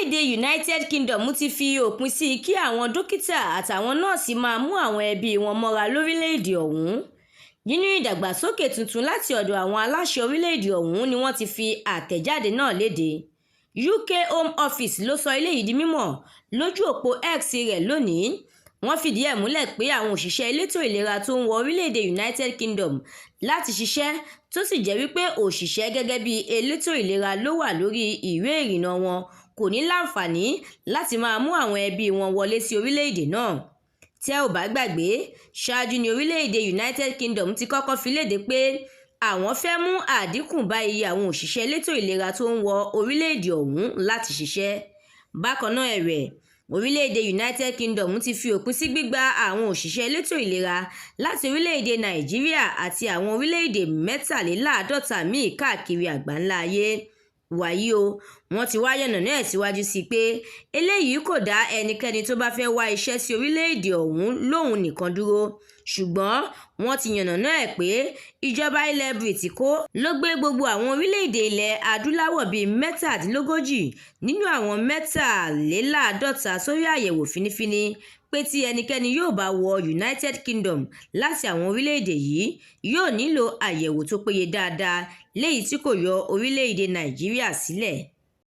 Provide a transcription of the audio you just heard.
Orílẹ̀-èdè United Kingdom ti fi òpin sí kí àwọn dókítà àtàwọn nọ́ọ̀sì máa mú àwọn ẹbí wọn mọ́ra lórílẹ̀-èdè ọ̀hún. Nínú ìdàgbàsókè tuntun láti ọ̀dọ̀ àwọn aláṣẹ orílẹ̀-èdè ọ̀hún ni wọ́n ti fi àtẹ̀jáde náà léde. UK Home Office ló sọ eléyìí di mímọ̀ lójú òpó X rẹ̀ lónìí. Wọ́n fìdí ẹ̀ múlẹ̀ pé àwọn òṣìṣẹ́ elétò ìlera tó ń wọ orílẹ̀-èdè United Kingdom láti ṣiṣẹ́, tó sì jẹ́ wípé òṣìṣẹ́ gẹ́gẹ́ bí elétò ìlera ló wà lórí ìwé ìrìnnà wọn, kò ní láǹfààní láti máa mú àwọn ẹbí wọn wọlé sí orílẹ̀-èdè náà. Tẹ́ ò bá gbàgbé, ṣáájú ní orílẹ̀-èdè United Kingdom ti kọ́kọ́ fi léde pé àwọn fẹ́ mú àdínkù bá iye àwọn òṣìṣẹ́ elétò ìlera tó ń wọ orílẹ̀-èdè ọ̀hún láti ṣiṣẹ́. Bákan náà ẹ̀wẹ̀, orílẹ̀-èdè United Kingdom ti fi òpin sí gbígba àwọn òṣìṣẹ́ elétò ìlera láti orílẹ̀-èdè Nàìjíríà àti àwọn orílẹ̀-èdè 53 míì káàkiri àgbáńlá ayé. Wàyí o, wọ́n ti wá yànnàná ẹ̀ síwájú sí i pé eléyìí kò dá ẹnikẹ́ni tó bá fẹ́ wá iṣẹ́ sí orílẹ̀-èdè ọ̀hún lóun nìkan dúró, ṣùgbọ́n wọ́n ti yànnàná ẹ̀ pé ìjọba ilẹ̀ Bìrìtìkó ló gbé gbogbo àwọn orílẹ̀-èdè ilẹ̀ adúláwọ̀ bíi 37 nínú àwọn 53 sórí àyẹ̀wò fínífíní pé tí ẹnikẹ́ni yóò bá wọ United Kingdom láti àwọn orílẹ̀-èdè yìí yóò nílò àyẹ̀wò tó péye dáadáa, léyìí tí kò yọ orílẹ̀-èdè Nàìjíríà sílẹ̀.